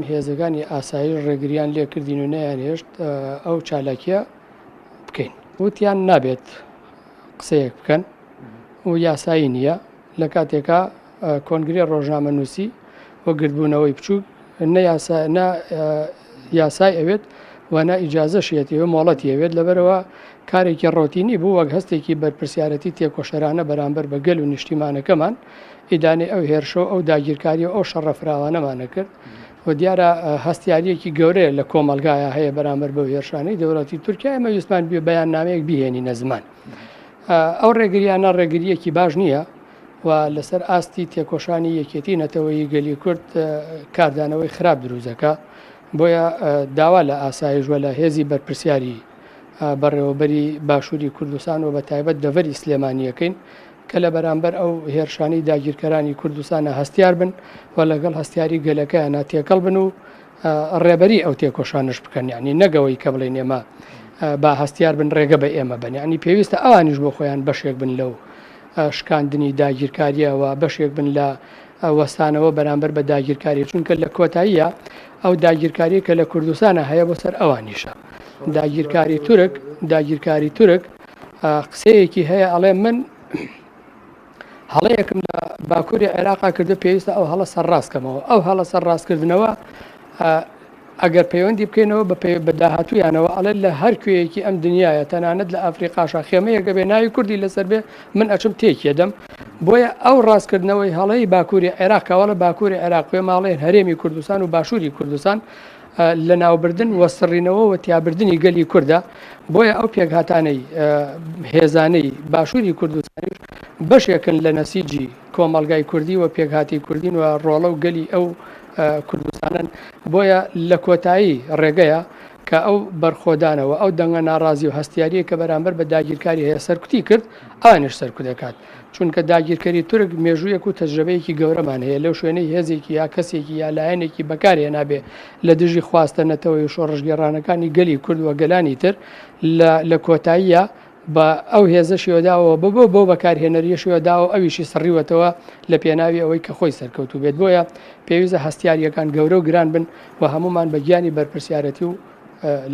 هێزەکانی ئاسایش ڕێگریان لێکردین و نەیانهێشت ئەو چالاکیە بکەین. وتیان نابێت قسەیەک بکەن و یاسایی نییە لە کاتێکا کۆنگرەی ڕۆژنامەنووسی و گردبوونەوەی بچووک نە یاسا نە یاسای ئەوێت و نە ئیجازەشیەتی و مۆڵەتی ئەوێت لەبەرەوە کارێکی ڕۆتینی بوو وەک هەستێکی بەرپرسیارەتی تێکۆشەرانە بەرامبەر بە گەل و نیشتیمانەکەمان ئیدانەی ئەو هێرشە و ئەو داگیرکاری و ئەو شەڕە فراوانەمان نەکرد و دیارە هەستیاریەکی گەورەیە لە کۆمەڵگایە هەیە بەرامبەر بەو هێرشانەی دەوڵەتی تورکیا ئێمە ویستمان بێ بەیاننامەیەک بیهێنینە زمان ئەو ڕێگریانە ڕێگریەکی باش نییە و لەسەر ئاستی تێکۆشانی یەکێتی نەتەوەیی گەلی کورد کاردانەوەی خراپ دروزەکە بۆیە داوا لە ئاسایش وە لە هێزی بەرپرسیاری بەڕێوەبەری باشووری کوردستان و بە تایبەت دەڤەری سلێمانیەکەین کە لە بەرامبەر ئەو هێرشانەی داگیرکەرانی کوردستانە هەستیار بن و لەگەڵ هەستیاری گەلەکەیانە تێکەڵ بن و ڕێبەری ئەو تێکۆشانش بکەن یعنی نەگەوەی کە بڵێن ئێمە با هەستیار بن ڕێگە بە ئێمە بن یعنی پێویستە ئەوانیش بۆ خۆیان بەشێک بن لەو شکاندنی داگیرکاریەوە بەشێک بن لە وەستانەوە بەرامبەر بە داگیرکاری چونکە لە کۆتاییە ئەو داگیرکاری کە لە کوردستانە هەیە بۆ سەر ئەوانیشە داگیرکاری تورک داگیرکاری تورک قسەیەکی هەیە ئەڵێ من هەڵەیەکم لە باکووری عێراقا کردو پێویستە ئەو هەڵە سەرڕاستکەمەوە ئەو هەڵە سەرڕاستکردنەوە ئەگەر پەیوەندی بکەینەوە بە بە داهاتوویانەوە ئەڵێ لە هەر کوێیەکی ئەم دنیاە تەنانەت لە ئەفریقاشا خێمەیەکە بێ ناوی کوردی لەسەر بێ من ئەچم تێکیەدەم بۆیە ئەو ڕاستکردنەوەی هەڵەی باکووری عێراق کەواڵە باکووری عێراق پێ ماڵێن هەرێمی کوردستان و باشووری کوردستان لەناوبردن و سڕینەوە و تیابردنی گەلی کوردە، بۆیە ئەو پێکهاتانەی هێزانەی باشووری کوردستانیش بەشێکن لە نەسیجی کۆمەڵگای کوردی و پێکهاتەی کوردین و ڕۆڵە و گەلی ئەو کوردستانەن، بۆیە لە کۆتایی ڕێگەیە کە ئەو بەرخۆدانە و ئەو دەنگە ناڕازی و هەستیارییەی کە بەرامبەر بە داگیرکاری هەیە سەرکوتی کرد، ئەوانیش سەرکوت دەکات. چونکە داگیرکەری تورک مێژوویەک و تەجرەبەیەکی گەورەمان هەیە لەو شوێنەی هێزێکی یا کەسێکی یا لایەنێکی بەکار هێنابێ لە دژی خواستە نەتەوەیی و شۆڕشگێڕانەکانی گەلی کورد و گەلانی تر لە لە کۆتاییە بە ئەو هێزەشیەوە داوە بە بۆ بەو بەکارهێنەریەشیەوە داوە ئەویشی سڕیوەتەوە لە پێناوی ئەوەی کە خۆی سەرکەوتوو بێت بۆیە پێویستە هەستیارییەکان گەورە و گران بن و هەموومان بە گیانی بەرپرسیارەتی و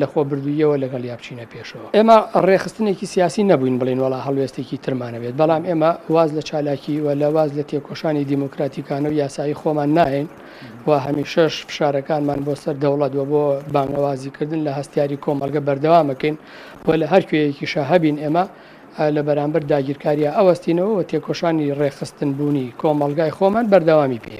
لەخۆبردووییەوە لەگەڵیا بچینە پێشەوە. ئێمە ڕێکخستنێکی سیاسی نەبووین بڵێین وەڵا هەڵوێستێکی ترمان هەبێت، بەڵام ئێمە واز لە چالاکی و لە واز لە تێکۆشانی دیموکراتیکانە و یاسایی خۆمان ناهێین و هەمیشەش فشارەکانمان بۆ سەر دەوڵەت و بۆ بانگەوازیکردن لە هەستیاری کۆمەڵگە بەردەوامەکەین و لە هەر کوێیەکیشا هەبین ئێمە لە بەرامبەر داگیرکاریا ئەوەستینەوە و تێکۆشانی ڕێکخستنبوونی کۆمەڵگای خۆمان بەردەوامی پێ.